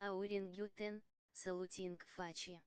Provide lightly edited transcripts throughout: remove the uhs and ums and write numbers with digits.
Аурингютен, Saluting Fachi.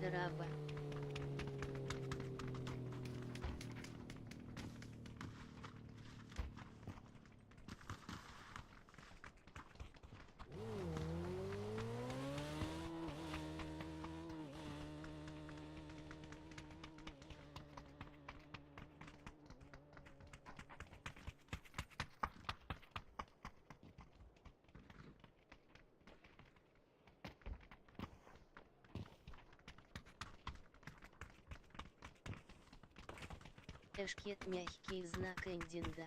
Дорообо. Эшкет мягкий знак эндинга.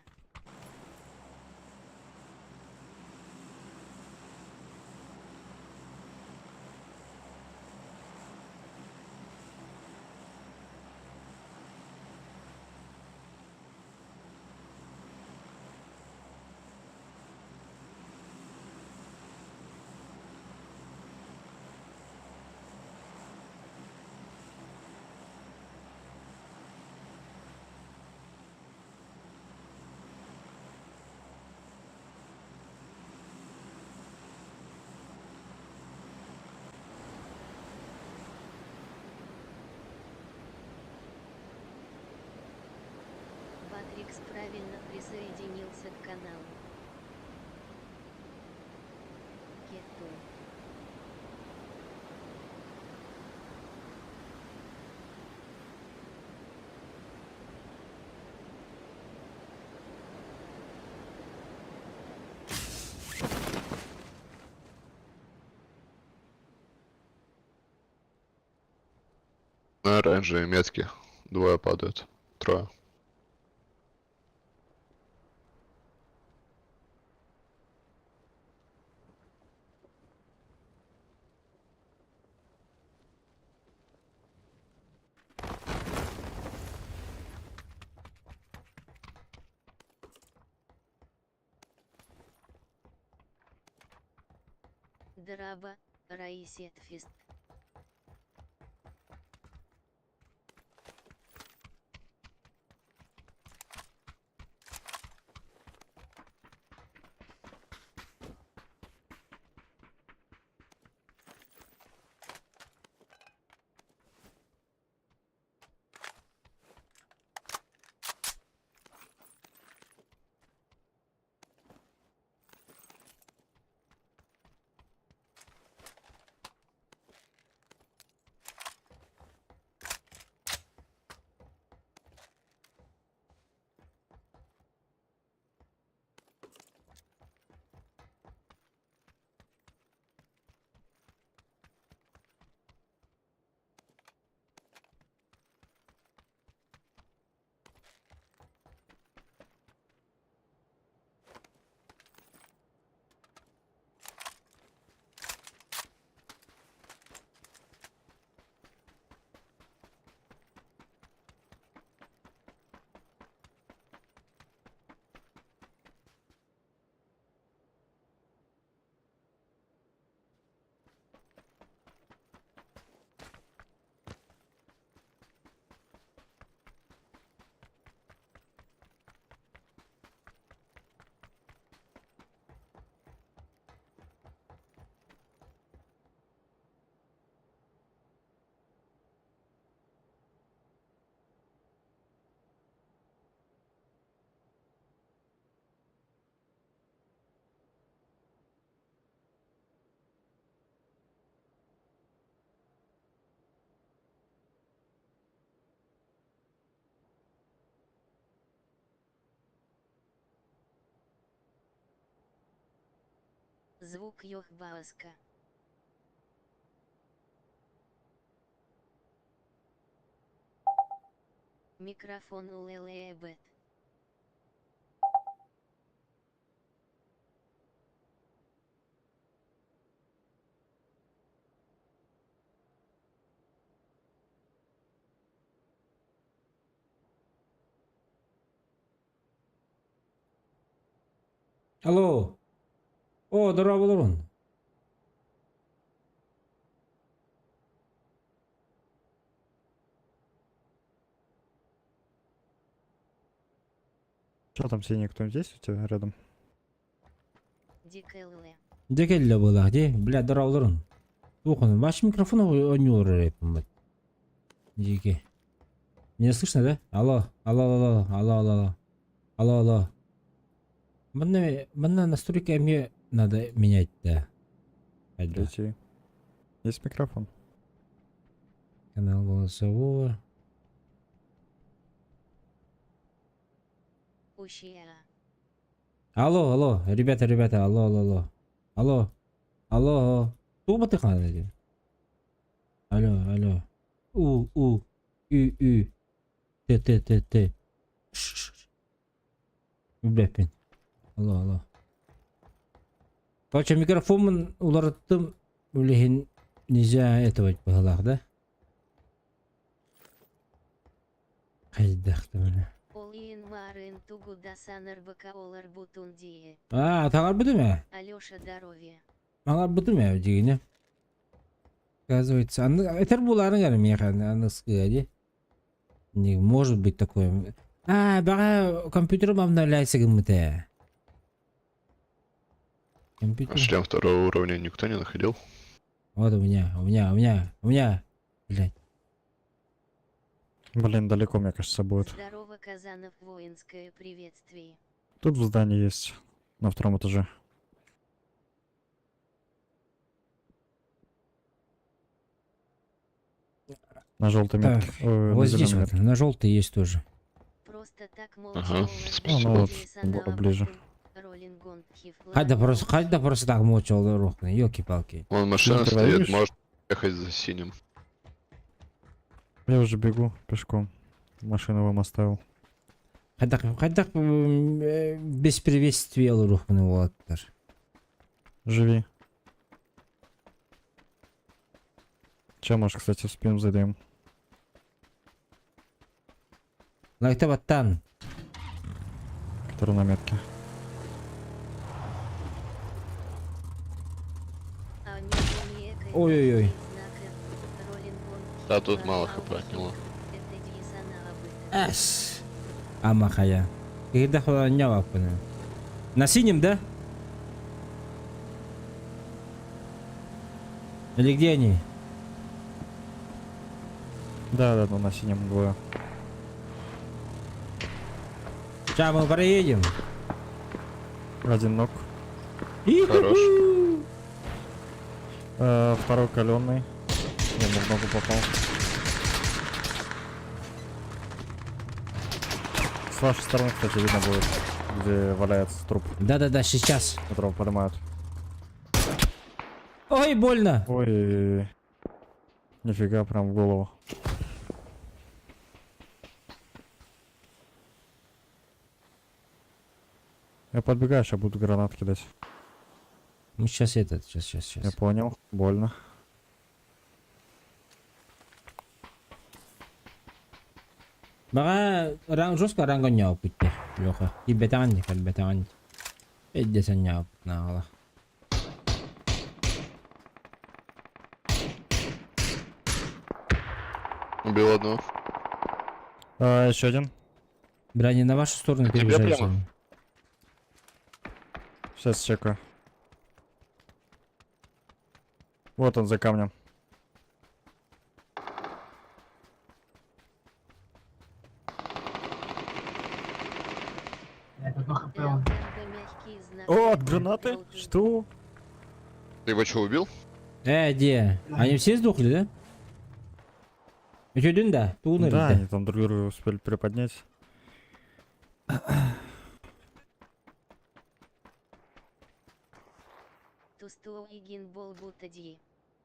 Батрикс правильно присоединился к каналу. Кету. На оранжевой метке двое падают. Трое. Дорообо, Раисетфист. Звук Йохбааска. Микрофон улэлээбэт. Алло. О, дорооболорун. Что там, синий, кто-нибудь есть у тебя рядом? Дикэллэ. Дьэ кэллэ буолаах дии. Бля, дорооболорун. Туох ваш микрофон оонньуулар эрэ Дикий. Меня слышно, да? Алло, алло, алло, алло, алло, алло. Алло, алло. Манна, манна настройки мне надо менять, да. Хайда. Третий. Есть микрофон? Канал голосового. Ущия. Алло, алло, ребята, ребята, алло, алло, алло. Алло, алло. Тугу батыхаан Алло, алло. У, у, ү, ү. Т, Т, Т, Т. Ш, ш, ш. Билбэппин. Алло, алло. Короче, микрофоммун уларыттым. Билигин нельзя этого быһыылаах да? Хайдах да Ол иин марын тугу да санарбака олар бутун дии. Аа, таҥарбытым ээ. Алеша здоровья. Таҥарбытым ээ дьигинэ. Оказывается, аны этэр буолаарыҥ эрэ миэхэ аны ыскыа дии. Не может быть такое. Аа, баҕа компьютерым обновляется гыммыта ээ. Компьютер. Шлем второго уровня никто не находил? Вот у меня, у меня, у меня, у меня. Блядь. Блин, далеко, мне кажется, будет. Здорово, Казанов, воинское приветствие. Тут в здании есть. На втором этаже. На желтой Так, метке. Ой, на вот здесь зелёной вот, метке. на желтый есть тоже. Просто так молча Ага, олар спасибо. Ну, вот, бутун ближе. Хайда просто, хайда просто так молча олоруохпун, елки-палки. Вон машина Ну, ты стоит, видишь? можно ехать за синим. Я уже бегу пешком. Машину вам оставил. Хайдах, хайдах без приветствия олоруохпун уолаттар. Живи. Чем, может, кстати, в спину задаем? Лайта баттан. Который на метке. Ой-ой-ой. Да, тут мало хп от него. Эс. Амахая. Киһирдэх ньаваппын. На синем, да? Или где они? Да, на синем двое. Сейчас мы проедем. Один ног. Хорош. Второй каленый. Я ему в ногу попал. С вашей стороны, кстати, видно будет, где валяется труп, Да-да-да, сейчас. которого поднимают. Ой, больно. Ой, нифига, прям в голову. Я подбегаю, сейчас буду гранат кидать. Мы сейчас этот, сейчас, сейчас, Я сейчас. понял, больно. Баҕа ранг жестко ранга ньауппут Леха. Киирбэтэҕин, кэлбэтэҕин. Эддесен ньауппут наала. Убил одного. А, еще один. Бля, они на вашу сторону К тебе перебежали. прямо? Сейчас чекаю. Вот он за камнем. О, от гранаты? Что? Ты его что, убил? Где? Они все сдохли, да? Үтүдүн да? Тугун Да, они там друг друга успели приподнять. Тустуу игин буолбута дии.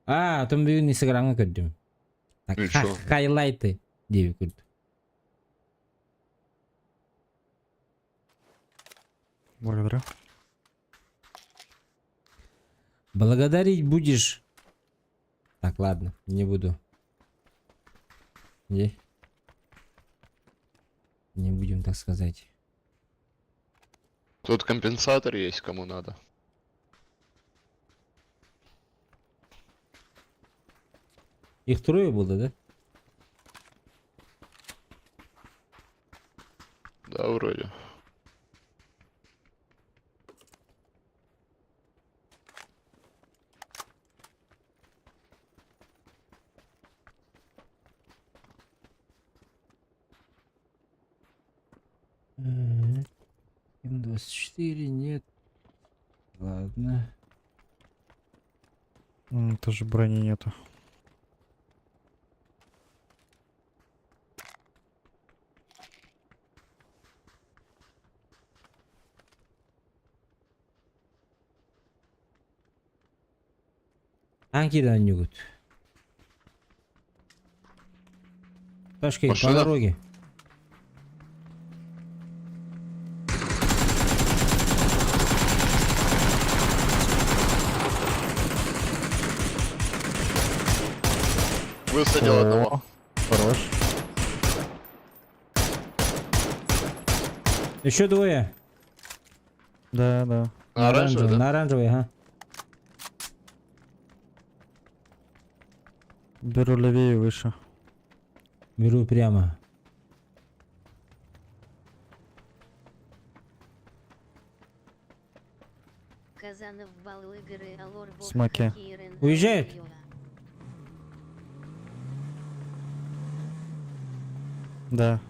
А, оттон бүгүн Инстаграмҥа көрдүм. Так, И чё? хайлайты диэбит курдук. Благодарю. Благодарить будешь. Так, ладно, не буду. Не. Не будем так сказать. Тут компенсатор есть, кому надо. Их трое было, да? Да, вроде. М24, нет. Ладно. Тоже брони нету. Анкидан нюгут. Ташки, по Машина. дороге. Высадил одного. О, Хорош. Еще двое. Да, да. На оранжевый, да? На оранжевый, ага. Беру левее и выше. Беру прямо. Казанов баллыгыры алор бог Смоки. хакирен Уезжают? алор Да.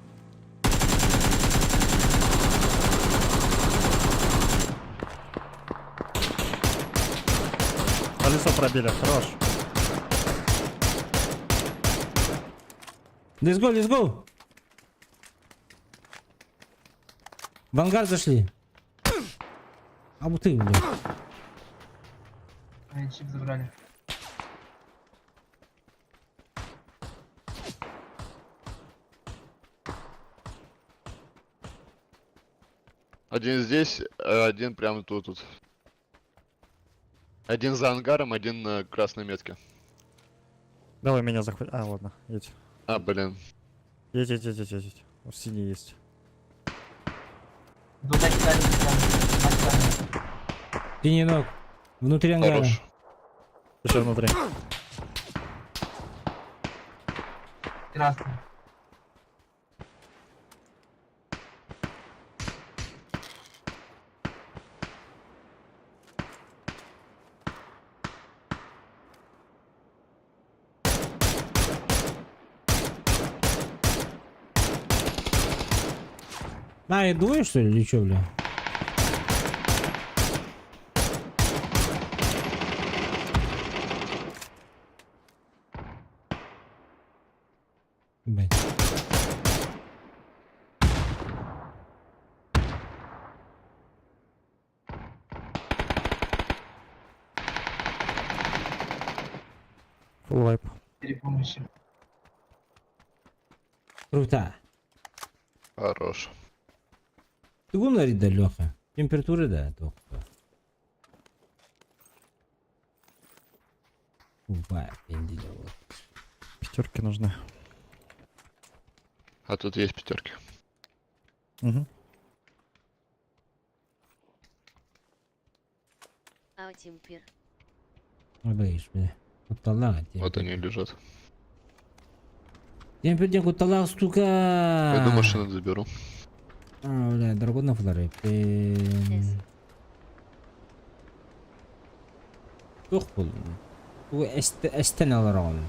Колесо пробили, хорош. Let's go, let's go. В ангар зашли. А вот ты, блядь. Они чип забрали. Один здесь, а один прямо тут. тут. Один за ангаром, один на красной метке. Давай меня захвати. А, ладно, едь. А, блин. Едь, едь, едь, едь, едь. У синий есть. Двумя кидали, кидали. Накидали. Синий ног. Внутри ангара. Хорош. Еще внутри. Красный. А, и двое, что ли, или что, бля? Блядь. Full wipe. Перепомощи. Круто. Хорош. Ты гумнарит да, Леха? Температура, да, только. Ува, пиндило. Пятерки нужны. А тут есть пятерки. Угу. А темпер. Боишь, бля. Кутталаах, Вот они лежат. Температура кутталаах, сука. Пойду машину заберу. А, бля, драгонов лары. С. Туох буоллун. Бу эстен олороҕун. Олох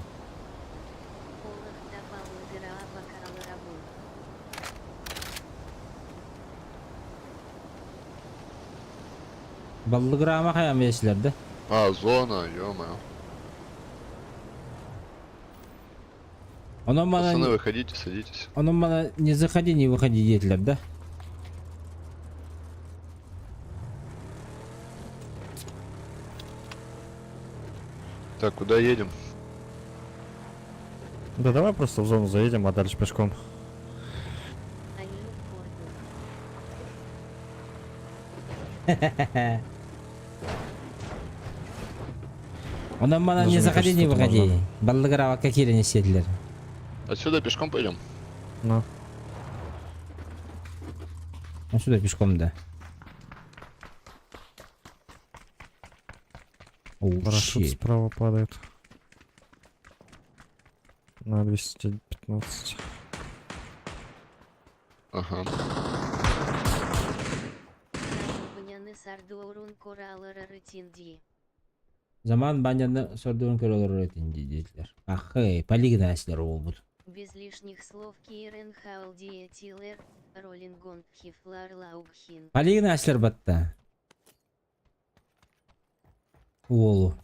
да баллыгыра бакалырабын. Баллыгыраама хайаан бэйэсилэр да? А, зона, ё-моё. Онон Пацаны, мана, выходите, садитесь. онон мана не заходи, не выходи диэтилэр да? Так, куда едем? Да давай просто в зону заедем, а дальше пешком. Онон манан не Даже мне заходи, не кажется, тут выходи. можно. Баллыгыраабакка киирэн сиэтилэр. Отсюда пешком пойдем? Ну. Ну сюда пешком, да. Оу, Парашют щит. справа падает. На 215. Ага. Заман баняны сордуун көрөлөр этин диэтилэр. Ахы, полигнасилер буолбут. Без лишних слов Кирен Хаалдия Тилер, Роллингон Хифлар Лаубхин. Полигнасилер батта. Уолу.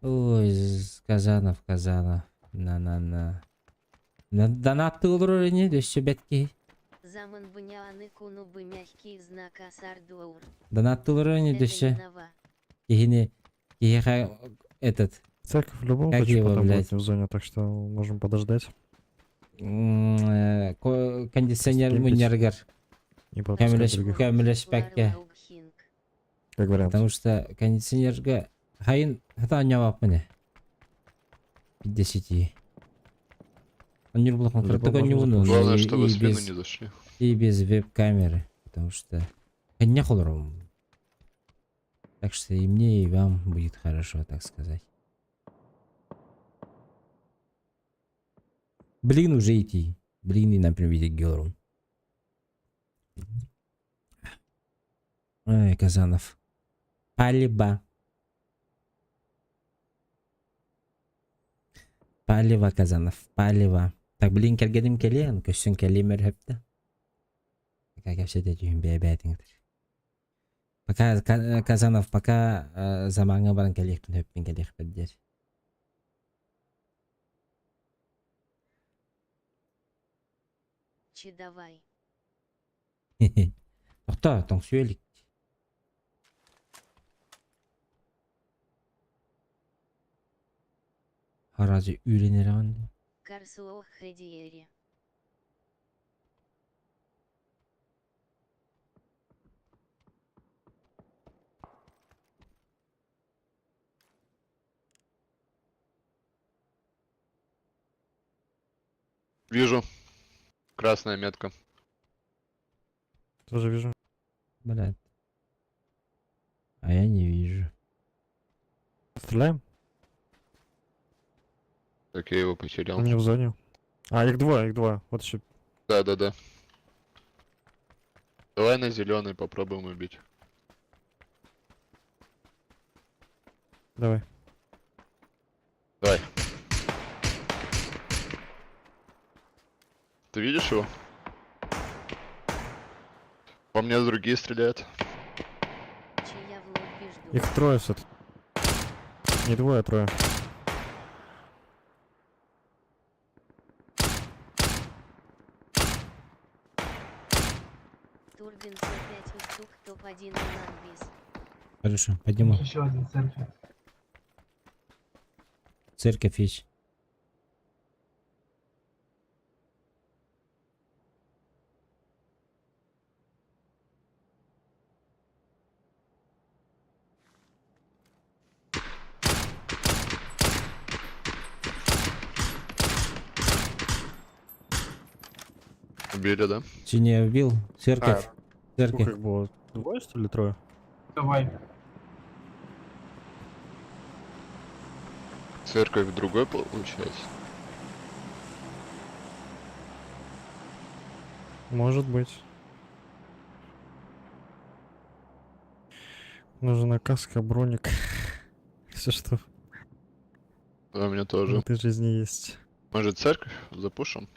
Ой, Казанов, Казанов. На-на-на. Донатты олорор ини, өссө бэтки. Заман баняны куну бы мягкий знак Асардуаур. Донатты олорор ини, Это өссө. Янова. Киһини, киһиэхэ этот, Церковь в любом Как случае его, потом блядь? будет не в зоне, так что можем подождать. Кондиционер Кемпить. мунньарыгар Не подпускать көмөлөс других. көмөлөспөккө. Лаубхинг. Как вариант. Потому что кондиционерга хайын хата оонньообаппын. 50. Оонньуур буоллахпына Либо кыратык можно оонньуубун запустить. Главное, и, чтобы в и спину без не зашли. И без веб-камеры, потому что не холором. Так что и мне, и вам будет хорошо, так сказать. Блин, уже идти. Блин, и, например, видеть Гелрум. Ай, Казанов. Палеба. Палева, Казанов. Палева. Так, блин, кэргэним кэлиэн, көссүн кэлиэмэр хөптө. Пока кэпсэтэ түһүм бэйэ-бэйэтин. Пока Казанов, пока Замаҥҥа баран кэлиэхпин сөп, мин кэлиэхпэр диэри. Чи давай. Тохтоо, тоҥсуйа илик. Харазы үүрэн дии. Карсуох Хедиери. Вижу. Красная метка. Тоже вижу. Блядь. А я не вижу. Стреляем? Так, я его потерял. Не в зоне. А, их двое, их двое. Вот еще. Да-да-да. Давай на зеленый попробуем убить. Давай. Давай. Ты видишь его? По мне другие стреляют. Чья в лобби жду. Их трое все-таки. Не двое, а трое. Турбин С5 Устук топ-1 Ланбис. Хорошо, подниму. Еще один церковь. Церковь есть. Убили, да? Чи не убил? Церковь. А, Церковь. Сколько их было? Двое, что ли, трое? Давай. Церковь другой получается. Может быть. Нужна каска, броник. Все, что Да, у меня в тоже. этой жизни есть. Может, церковь запушим?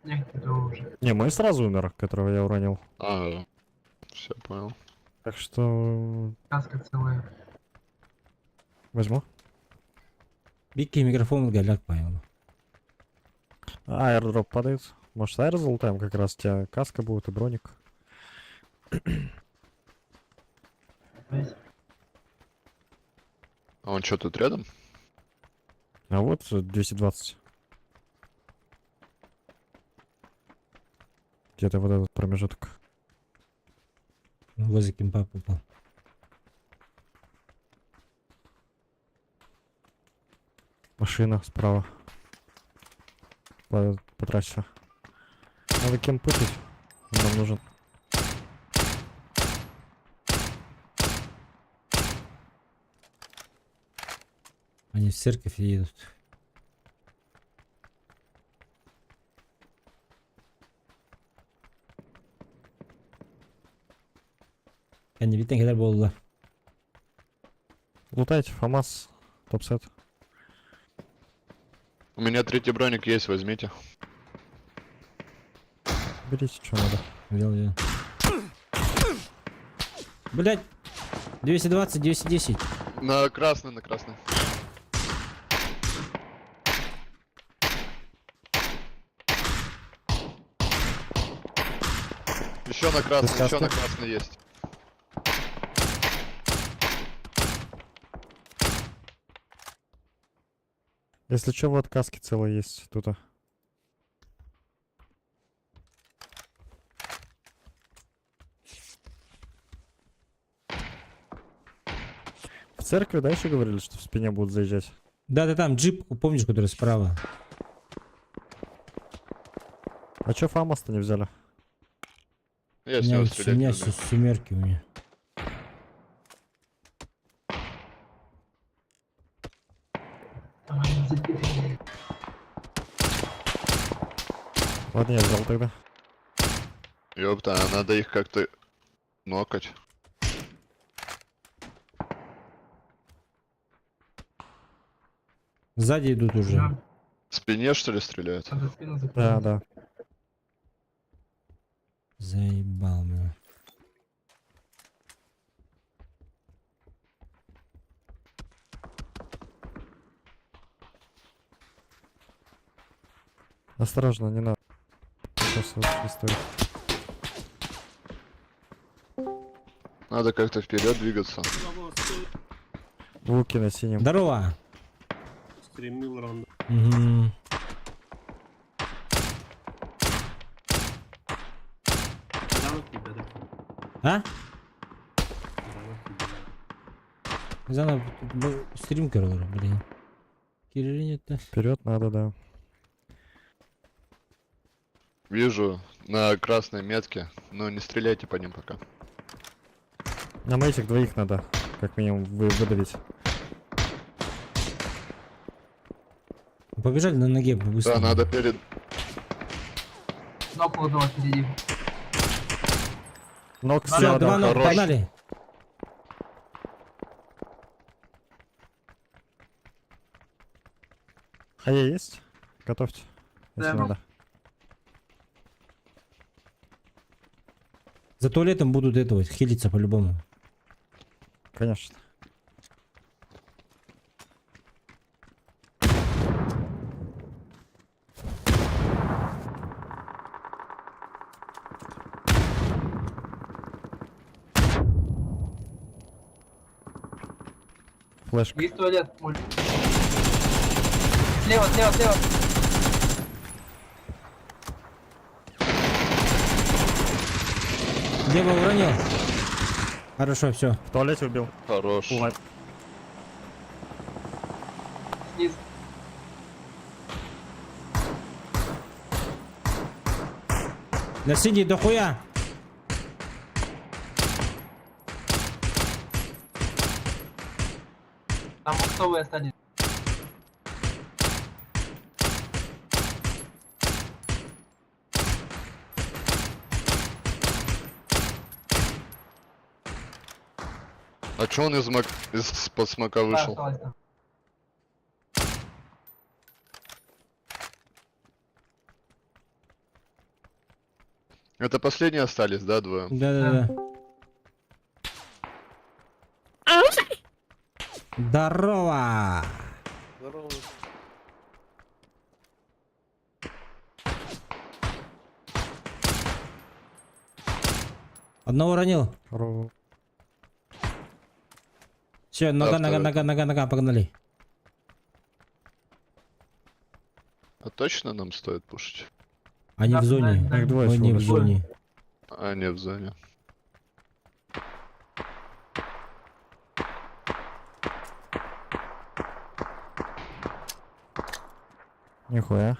Нет, это уже. Не, мой сразу умер, которого я уронил. А, все, понял. Так что Каска целая. возьму. Бикки микрофон голяк понял. А, airdrop падает. Может, аэр залутаем как раз? У тебя каска будет и броник. Давайте. А он что, тут рядом? А вот 220. Где-то вот этот промежуток. Возле кемпа попал. Машина справа. По трассе. Надо кем пытать. Он нам нужен. Они в церковь едут. Они бүтэн кэлэр буоллулар. Лутайте, ФАМАС, топсет. У меня третий броник есть, возьмите. Берите, что надо. Взял, взял. Блять! 220, 210. На красный, на красный. Еще на красный, еще на красный есть. Если что, вот каски целые есть тут. В церкви, да, еще говорили, что в спине будут заезжать? Да-да, там джип, помнишь, который справа? А чё ФАМАС-то не взяли? Я У с меня, него у стрелять меня не умею. семерки у меня. Давай, забери. Ладно, я взял тогда. Ёпта, а надо их как-то нокать. Сзади идут уже. Да, В спине, что ли, стреляют? Надо спину закрыть. Да, да. Заебал меня. Осторожно, не надо. Сейчас вот не стоит. Надо как-то вперед двигаться. Луки на синем. Здорово! Стремил рандом. Мгм. А? Заново стрим король, блин. Кириллин-то. Вперед надо, да. Вижу на красной метке, но не стреляйте по ним пока. Нам этих двоих надо, как минимум, выдавить. Побежали на ноге быстро. Да, надо перед... Ногу одного впереди. Ног Все, слева два дал. ног, хорош. погнали. Хая есть? Готовьте, если Да. надо. За туалетом будут этого хилиться по-любому. Конечно. Флешка. Есть туалет, муль. Слева, слева, слева. Лево уронил. Хорошо, все. В туалете убил. Хорош. Ой. Снизу. На синий дохуя. Там буксовые остались. А чё он из мак... из-под смока Да, вышел? осталось там. Это последние остались, да, двое? Да-да-да. Здорово! Здорово. Одного уронил. Ру- Все, нога, Да, нога, второй нога, там. нога, нога, погнали. А точно нам стоит пушить? Они Да, в зоне. да, Их двое Они всего в лишь. зоне. А, не в зоне. Нихуя.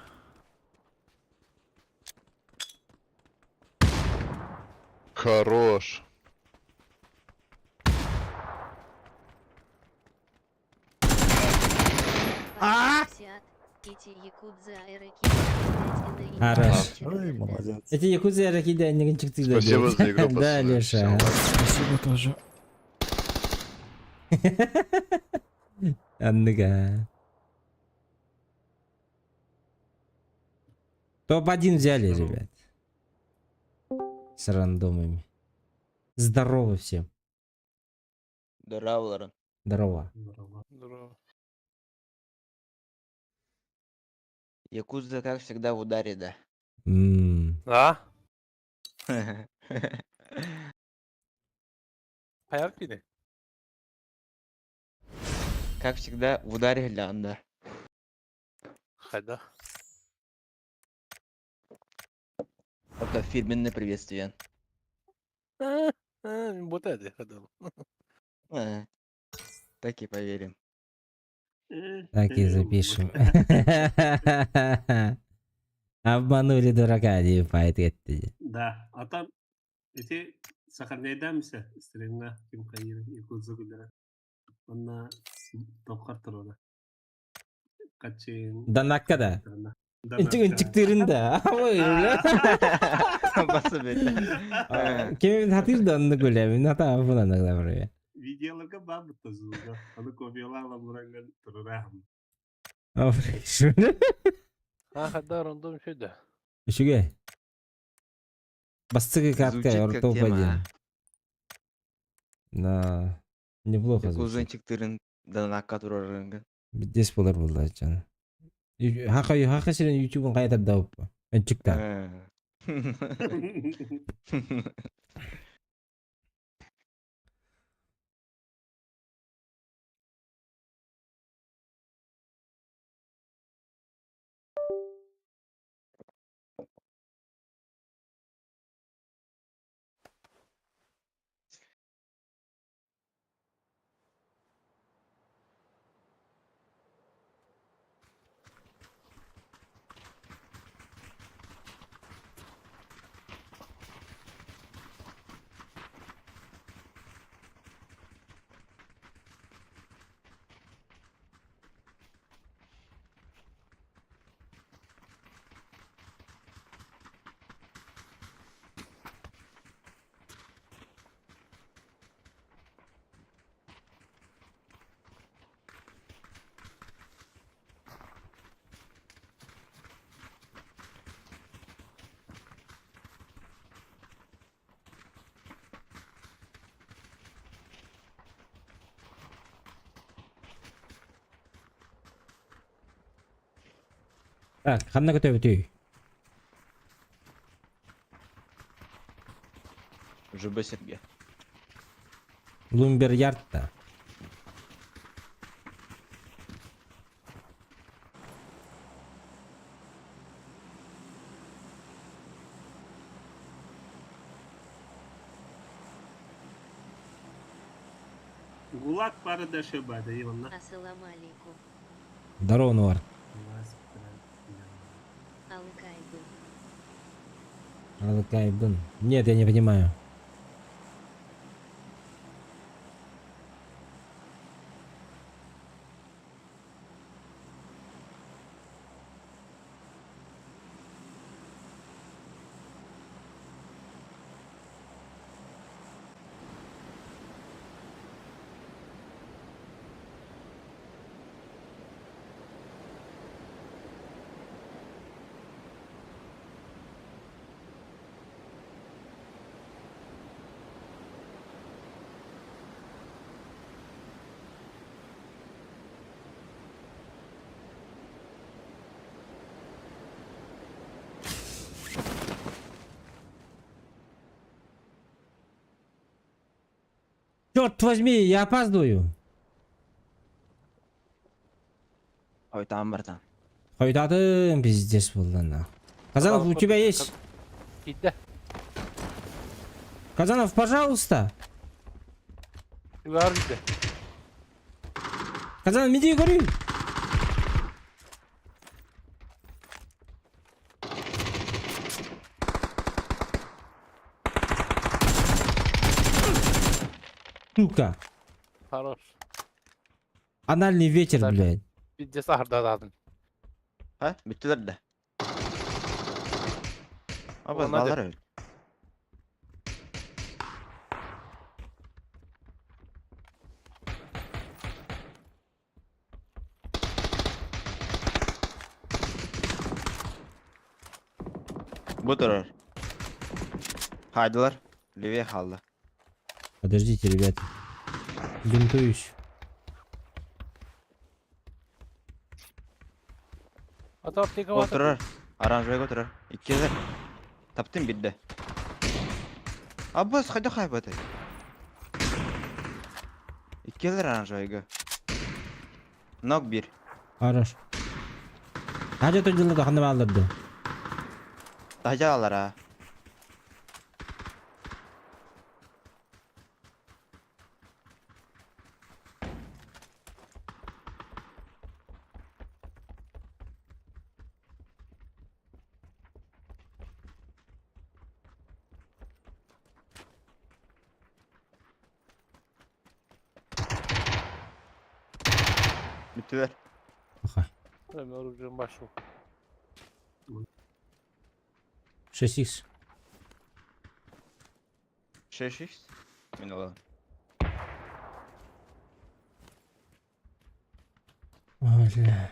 Хорош. А! Хорош. Ой, молодец. Эти якудзы ракида не Спасибо за игру, Да, пацаны. Леша. Всем пока. Спасибо тоже. Анныга. Топ-1 взяли, Здорово. ребят. С рандомами. Здорово всем. Здорово, Лорен. Здорово. Здорово. Здорово. Якудза, как всегда, в ударе, да. М. Да? Хайарпини. Как всегда, в ударе Лянда. Хайда. Это фирменное приветствие. Вот это хайда. Э, Так и поверим. Так и запишем. Обманули дурака, не поэт. Да, а там эти сохраняйдамся стримга ким хайыр якудза күлләре. Онна топкар турада. Качин. Данакка да. Инчик инчик тырында. Ой, бля. Басып это. Кем хатыр да онны гүлә, мин ата буна нагда бер. Видеоларга бар бит тазуга. Аны копиялар буранган турара. Шуны. А хайда рандом шөйдө. Үшүгә. Бастыгы катка Звучит как топ тема, 1. а. На. Неплохо звучит. Якудзанчик тырын данакка турарынгын. Здесь болар булды жан. Хака хака сенин YouTube'ун кайда дауп. Инчикта. Э. Так, ханна көтөбүтүй. ЖБ Сергей. Блумбер Ярдта. Гулаг пара даше бада иванна. Ассалам алейкум. Здорово, Нуар. Алыкайбын. Алыкайбын. Нет, я не понимаю. Черт возьми, я опаздываю. Ой, там, братан. Хойутаатым, пиздец буолла на. Казанов, у тебя есть? Киирдэ. Казанов, пожалуйста. Югары киирдэ. Казанов, иди говори. Сука. Хорош. Анальный ветер, Так. блядь. Пиздец аһардаатым. Ha? Бүттүлэр да. Абас Она балар öyle. Бу турар. Хайдылар. Левее хаалла. Подождите, ребята. Бинтуюсь. А то аптека Ол бар. турар. Оранжевый турар. Иккилэр. Таптым биирдэ. Абас хайда хайбатай. Иккилэр оранжевыйга. Ног биир. Хорош. Хадя то дела ханна алырды. Таһдьа а. Бүттүлэр. Аха. Оружием башу. 6х. 6x. Мин ылабын. Ой, бля.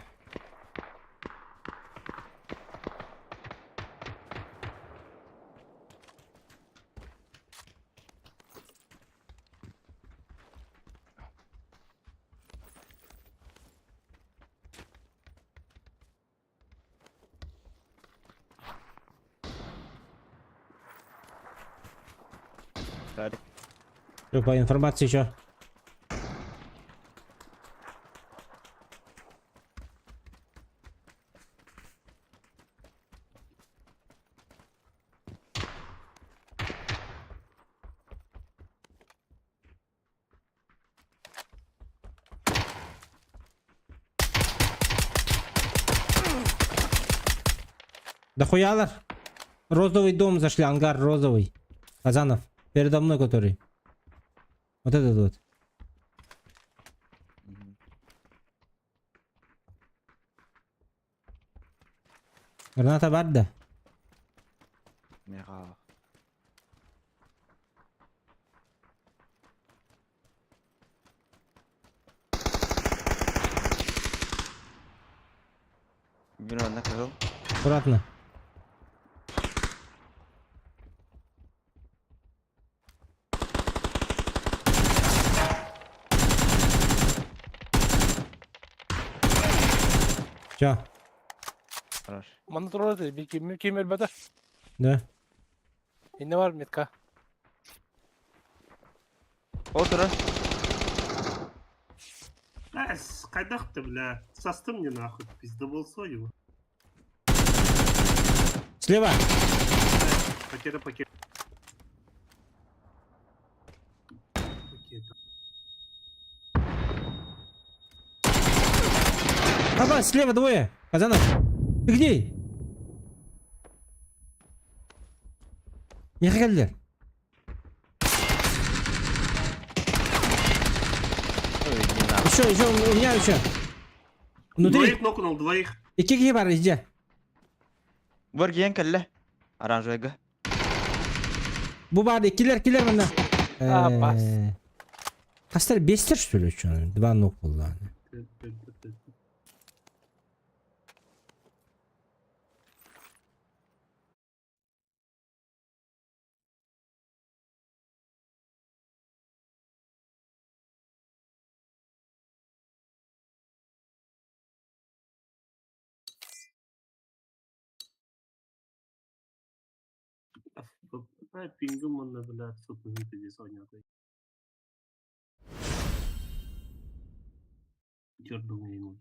Тарик. Всё, по информации еще. Да хуялар. Розовый дом зашли, ангар розовый. Казанов, передо мной который. Вот этот вот. Мгм. Граната бар да? Мега. Биир онно кыһыл. Аккуратно. Все, Хорош. Манна турар этэ, ким өлбөтө. да. Иннэ баар метка. Ол турар. Эс, хайдах ты, бля? Састым мне нахуй, пиздоболсо его. Слева. Потеря пакет. Пакет. Папа, слева двое. Казанов. Ты где? Михаил. Ой, иди нахуй. Еще, еще, у меня еще. Внутри. Двоих нокнул, двоих. И какие бары, где? Бар киэн кэллэ. Оранжевыйга. Бу бары, киллер, киллер мына. А, бас. Хастар бестер, что ли, что? Два ног было. Пингым онно, бля, сотын пиздец ойнады. Дернул я ему.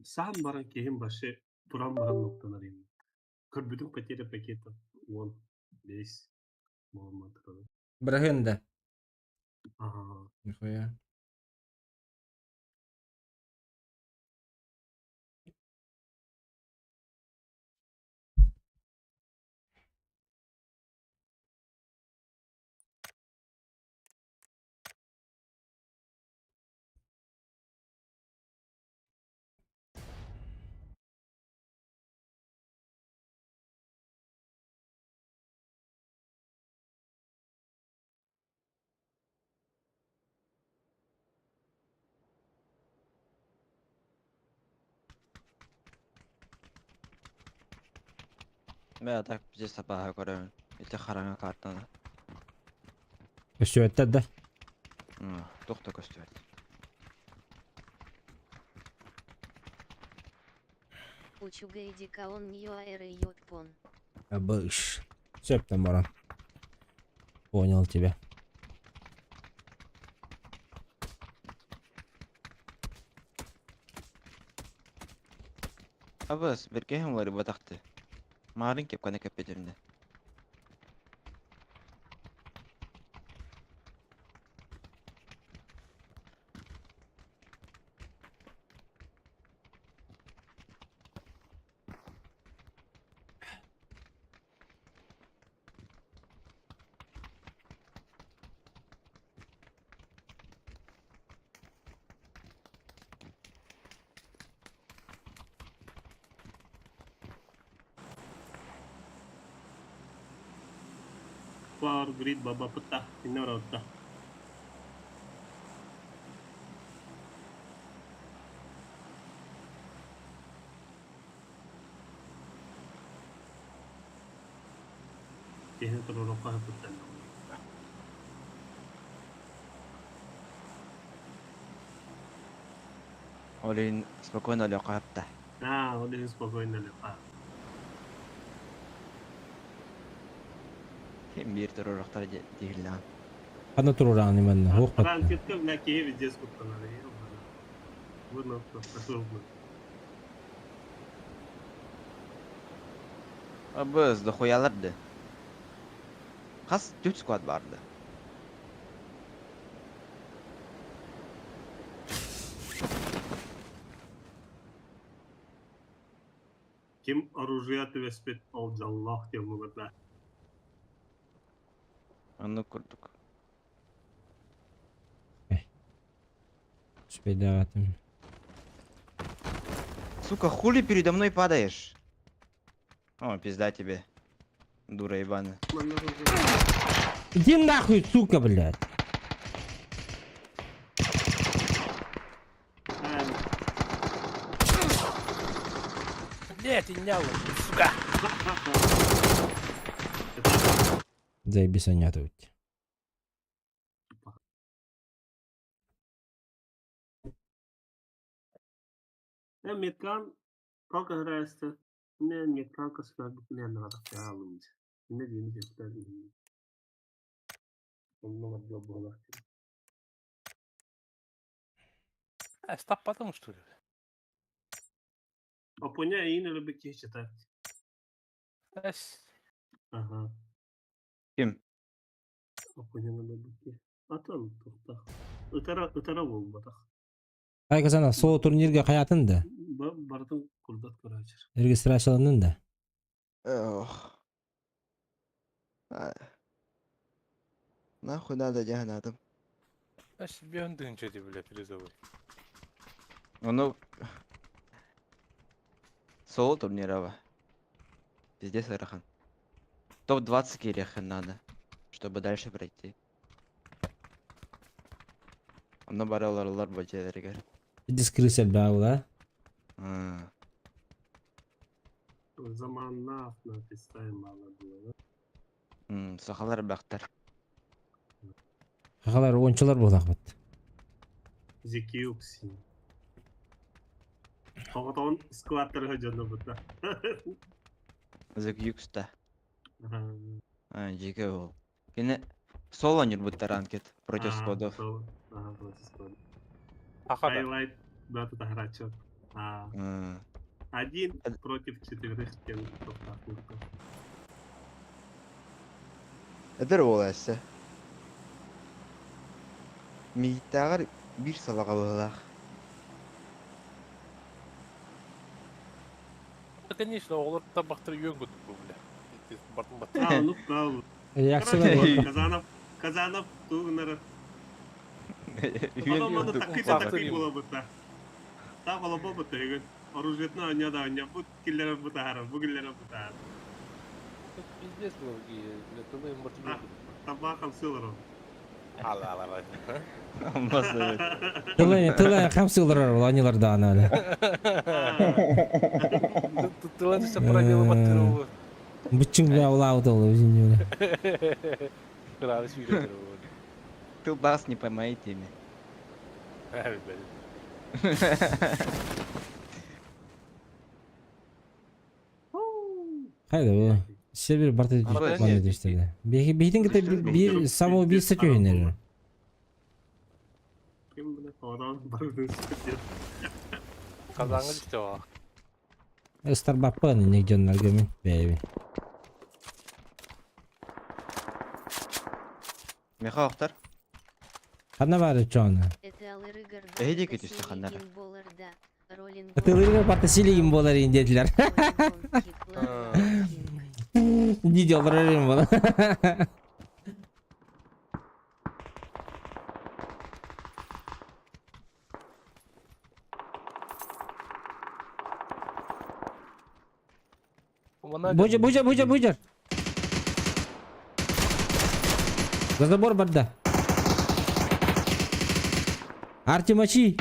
Саан баран киһим вообще туран баран ноктанар ини. Көрбүтүм потеря пакета 15 буолан турар. Бырахын да. Ага. Нихуя. Бля, так пиздец абааһы көрөбүн. Ити хараҥа картаны. Көстүбэттэр да. Туох да көстүбэт. Учугайдикаон Ньюаэр Йотпон. Абыш. Сөп там баран. Понял тебя. Абыс, бэргэһэм уларыйбатахты. Маарын кепканы кэппитимдэ. Power Grid Baba Putta Inna Киһини туруорукка сыппыттан. Ол иһин спокойно өлүөххэ сөп. Аа, ол иһин спокойно өлүөххэ. Биир туруорухтар дииллэҕин. Ханна туруораҕын именно? Хуох баттан. Ранкетка, бля, киһи везде куттанар. Вынос пошел бы. Абыс, дохуялар да. Хас түт склад барды. Ким оружие түбэспит ол дьоллоох диэн буолар. Оннук курдук. Успейдаатым. Сука, хули передо мной падаешь? О, пизда тебе. Дура ебаная. Иди нахуй, сука, блядь. Блять, иняла, сука. Заебись тут. Меткан как играешься? Не, метканка сюда не надо. Не дим же. Онно было. А, стоп потом, что ли? Опоня и не любит читать. Эс. Ага. Ким? Опоня не любит. Атын тухтах. Ытара ытара болбатах. Ай казана, сол турнирга хаятын да. Бартын курдат көрәчер. Регистрацияланын да. Ох. Нахуй надо дьаһанатым. Эс, бьон дынча бля, призовой. Ну, соло турнирова. Пиздец, ыарахан. Топ-20 киириэххин надо, чтобы дальше пройти. Онно баралар бачелеригер. Дискрисел баула. А, Заманна на представим мало было. Сахалар бахтар. Хахалар ончалар болақ бат. Зекиукси. Тоғытон складтар жонно бутта. Зек юкста. А, жеке ол. Кене соло нюрбуттар анкет против складов. Ага, против складов. Ахада. Хайлайт дата тахрачок. А, М. Один против четверых тем тоқтатылды. Эдэр уол эссе. Мииттээҕэр биир салаҕа быһыылаах. Да, конечно, оҕолор табахтар үөн курдук бу, бля. Бартын баттар. А, ну да. Реакция Короче, Казанов, Казанов тугунары. Үөн Потом оны курдук. такый Сахтыр такый им. була быта. Та голоба быта егет. Оружиетна аня да аня. Бу киллere бутахар, бу киллere бутахар. Это пиздец был, бля, тылы им бартын А. Табахам сылыры. Ала, ала, ала. Алмаз Тылы, тылы хамсылар анилар да ана. Тылы все пробило баттыру. Бычың бля улауды ол өзүнө. Кырары сүйрөтөр. Ты бас не по моей теме. Хайда бу. Се бир барта Барта дештерде. Бихитин кете бир самоубийство түйүнөр. Ким биле, одан бардын сүтет. Казаңы диште о. Старбаппан не жоннар көмүн бэйби. Меха охтар. Хана бары чону. Эйди күтүстү ханнара. Тылырга барта силигин болар ин dediler. Не diyorlar öyle bana. Бужа, бужа, бужа, бужа. За забор барда. Артемачи.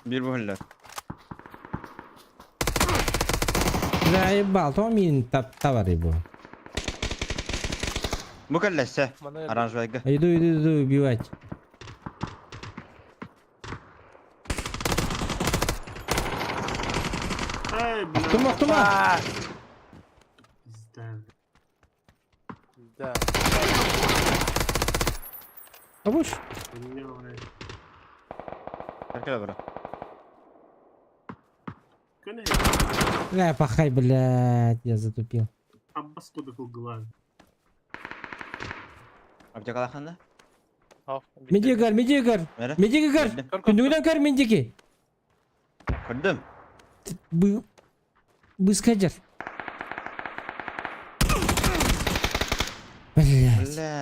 Бир бөллөр. Заебал, то мин товары бу. Бу кэллэссе. Оранжевайга. Иду, иду, иду убивать. Ай, бля. Тума, тума. Пизда. Да. Абуш. Меня, бля. Кэркэ бара. Кene Бля, пахай, блядь, я затупил. Аббас куда кылгылар. Аптекалаханда? Медигар, медигар. Мэре? Медигар. Күндүгүнөн көр мендики. Көрдүм. Бу Быскадер. Блядь. Бля.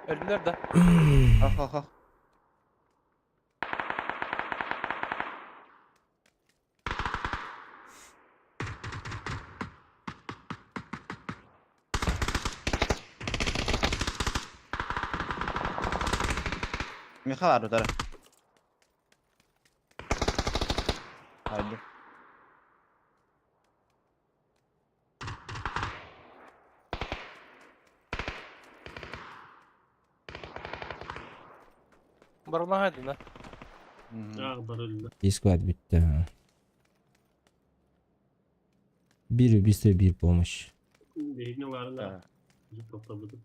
Өлүнөр да. Ох, ох, ох. Миха бар утары. Hadi. Барына хайды на. А, барылды. Дисквад битти. Бир убийство, бир помощь. Бейниларына токтабыды.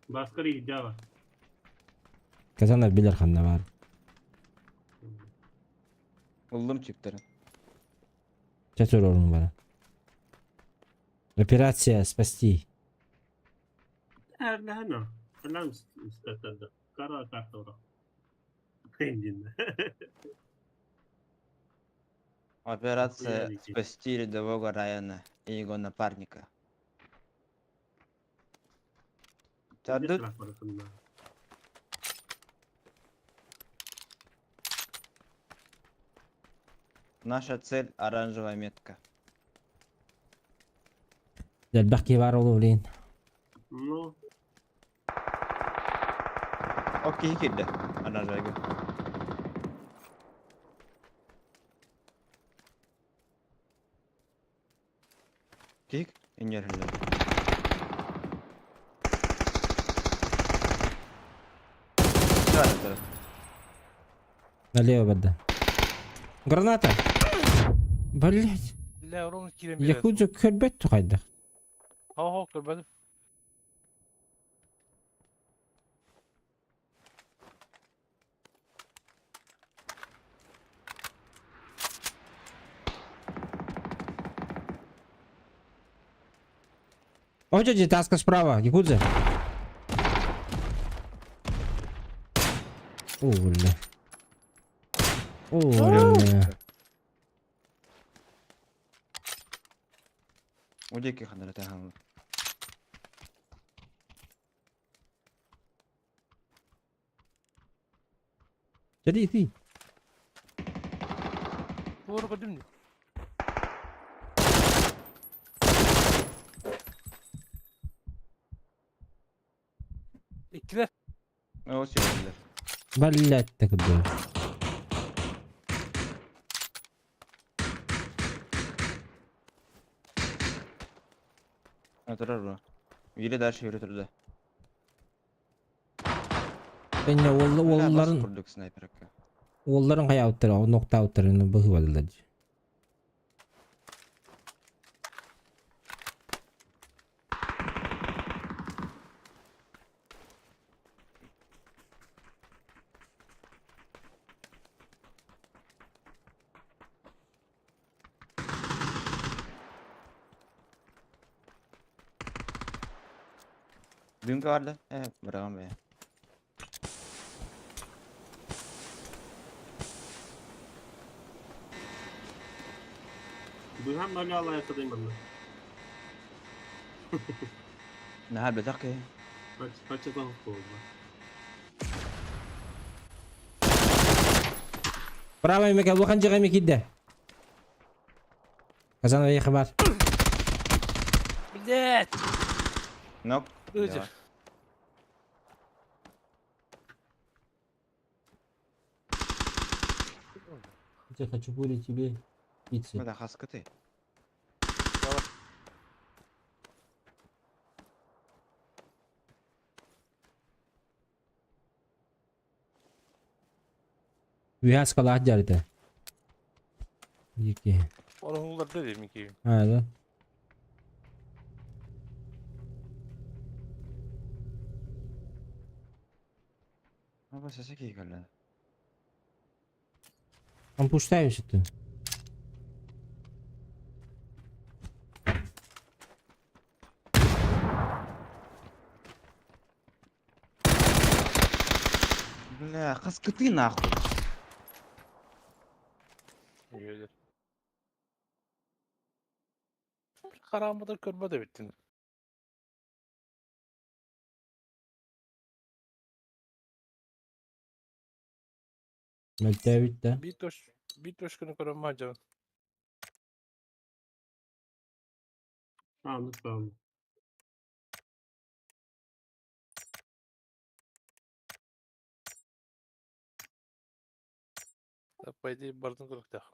Баскар идява. Казандар билер ханда бар. Уллум чиптері. Чатыр орун бар. Операция спасти. Әрләһәнә. Әләм истәтәдә. Кара карта Хендин. Операция Хуялики. «Спасти рядового Райана и его напарника». Тардут Наша цель – оранжевая метка. Дэлбэх бар олу блин. Ну, Окей, кирде. Оранжевая. Кик, инер Налево бада. Граната. Блять. Бля, ровно кирен Якудза көрбөт тухайдах. Хо, хо, көрбөдүм. Очередь, таска справа, Якудза. О, бля. О, бля. Удики ханара Jadi ты. Doğru gördün mü? İkiler. О, сюда. Блять, так да. Отырар Или дальше yürü турда. Эне олларын Курдук снайперка. олларын каяуттара, ноктауттарын быһыбадылар. Дымка бар да? Бырагам бе. Быһан бали алайықыдайм анна. Нахал бетак э. Пача тахып болду. Право меке, улахан жыга мекидде. Казан хабар. Блять! Нок. Ыжыр. Я хочу курить тебе пиццы. Да хаска ты. Вяз калах жарыта. Дики. Onu dedim ki. А, да. Аба сәсәки калла. Он пуштаемся ты. Бля, хаска ты нахуй. Öyle. Karanlıkta körme de bittin. Мөлтәбит да. Bir toş bir toşkunu körme canım. Anlık bağlı. По идее бардын кырыктах.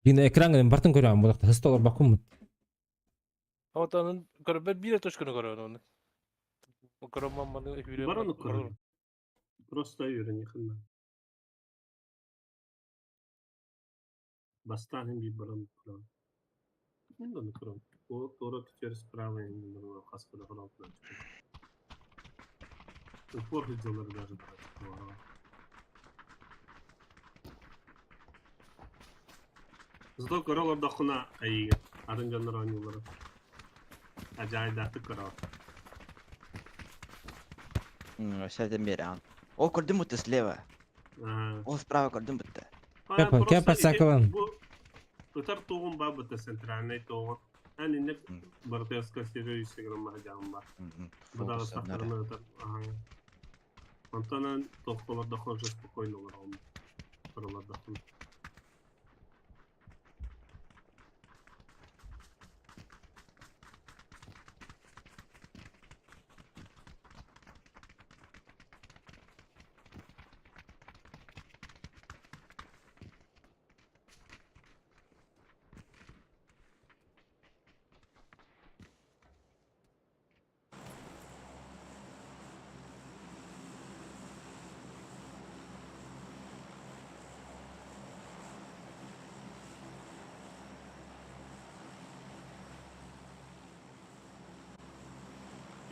Бин экран бартын көрөм, булакта хыстолор бакум. Ama körme bir toşkunu körme onu. O körme bana yürüyor. Бар аны көрөм. Просто үйрөне хынна. Бастан би баран көрөм. Мен аны көрөм. О тора күтер справа енді хаскада фронтна. Упор делар даже бар. Зато көрөлөр дахуна айыга. Арын жаннар ойнулары. Ажайдаты көрө. Сәтен бері ан. О, көрдім будто слева. О, справа көрдім будто. Кепа- кепа сакалан. Бу Ытар туғын ба бұта центральный туғын. Ән инде Бартыяска серию Инстаграм махажам бар. Бу да сахарны ытар. Ага. Онтонан тоқтоларда хожа спокойно олар. Параларда хон.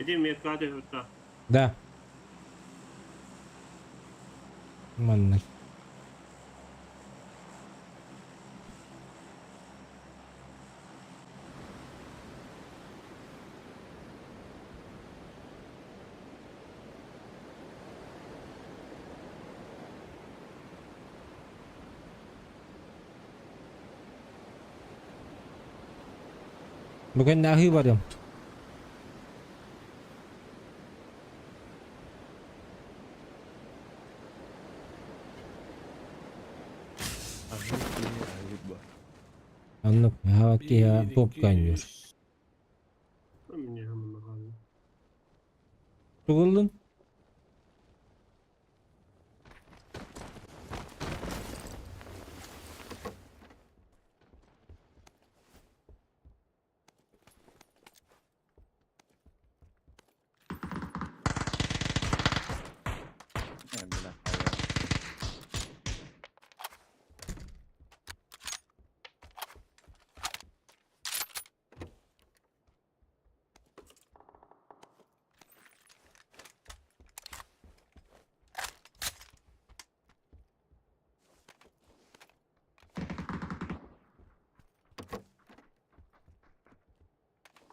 Иди меткады хутта. Да. Манна. Бүгүн аһыы барыам. Аһыы киһи аһыы бар. Оннук аһаабат киһи Биир, икки, попка оонньуур. үс. Мне много. Тугу ыллыҥ? Э, бля, хайа.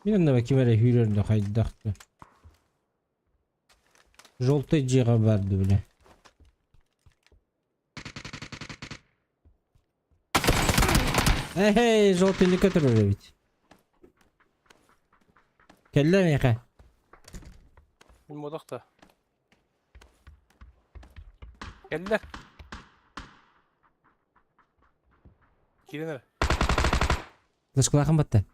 Мин онно ким эрэ сүүрэр да хайдах да. Желтый дьиэҕэ барды бile. Эй, желтыйны көтөрөр эбит. Кэллэ миэхэ. Мин буолах да. Кэллэ. Киирэн эрэ. Лыскылаахын батта.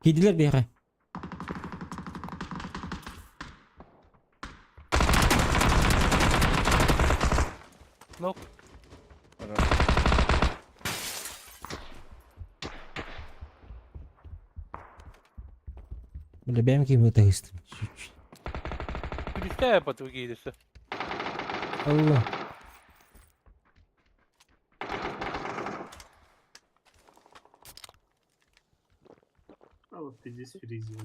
Киирдилэр биһиэхэ. Нок. Бля, бэйэм ким ытаһыстым. Күлүстэй баты киирдэ. Алла. А вот ты здесь фризил.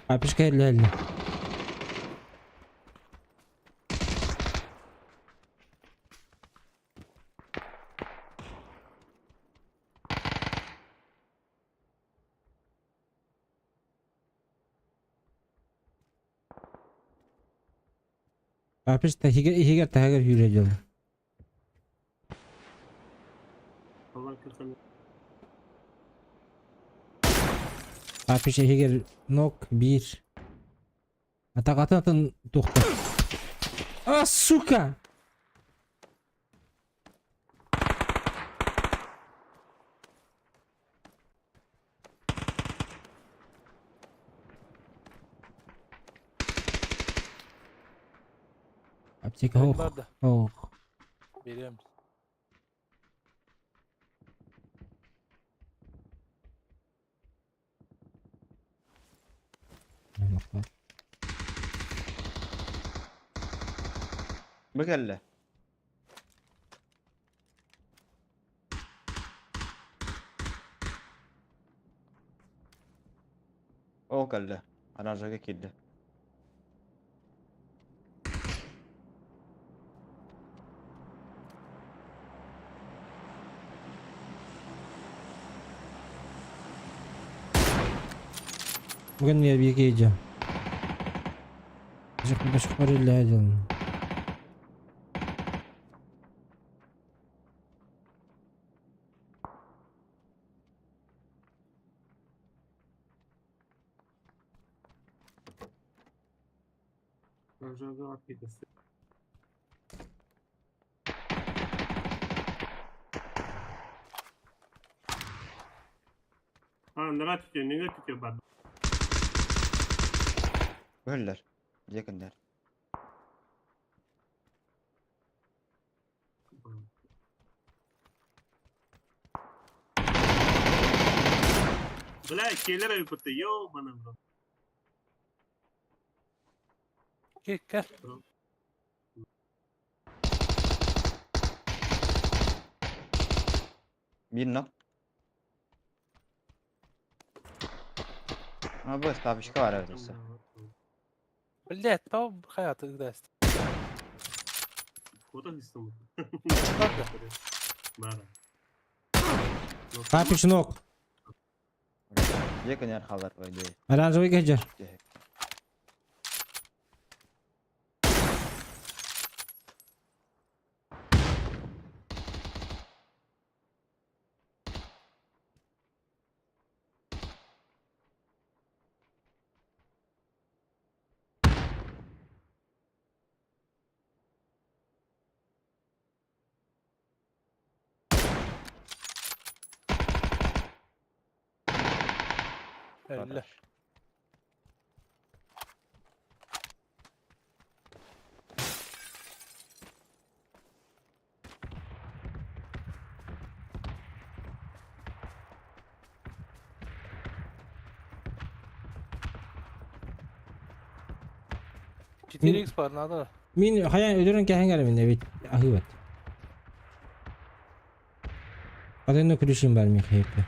Папишка эллэ. Папиш иһигэр иһигэр таһыгар сүүрэ дьон. Папиш иһигэр нок биир. Атаҕатын атын туохта. А, сука! Аптека ох, Бар да. ох. Берем. Бу кэллэ. Ол кэллэ. Аражага киирдэ. Бүгүн биир киһи дьон. Анара түтүө, нөҥүө түтүө бар. Бөһөллөр. Дьиэ кэннэр. Бля, келер эбиппит, ёбаный в рот. Кел. Биир нок. А бу ставочка баар эбит өссө. Блять, там хайата ыгдаст. Куда хыстым? Бар да. Бара. Папиш нок. Дьиэ кэннэр хаалар по идее. Оранжевый гаджет. Өллө. 4x бар надо. Мин хайа өлөрөн кэһэн эрэмин эбит аһыыбат. Потом күлүшүм бар мин хайыппы.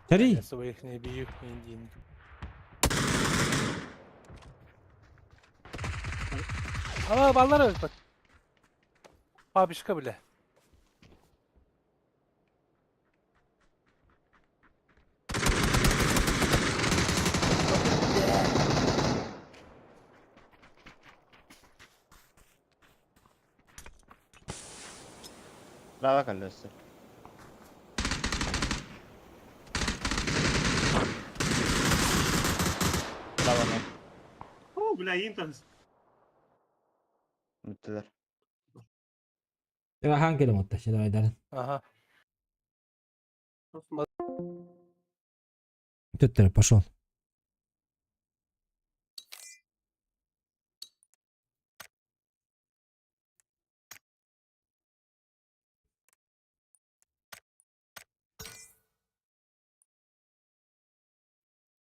Сари! Я своих не бью, индин. Ала баллар өлбөт. Бабишка биле. Справа колеса. Справа ног. О, бля, интас. Бүттүлэр. Хаан кэлэн отта, давай Ага. Төттөрө пошел.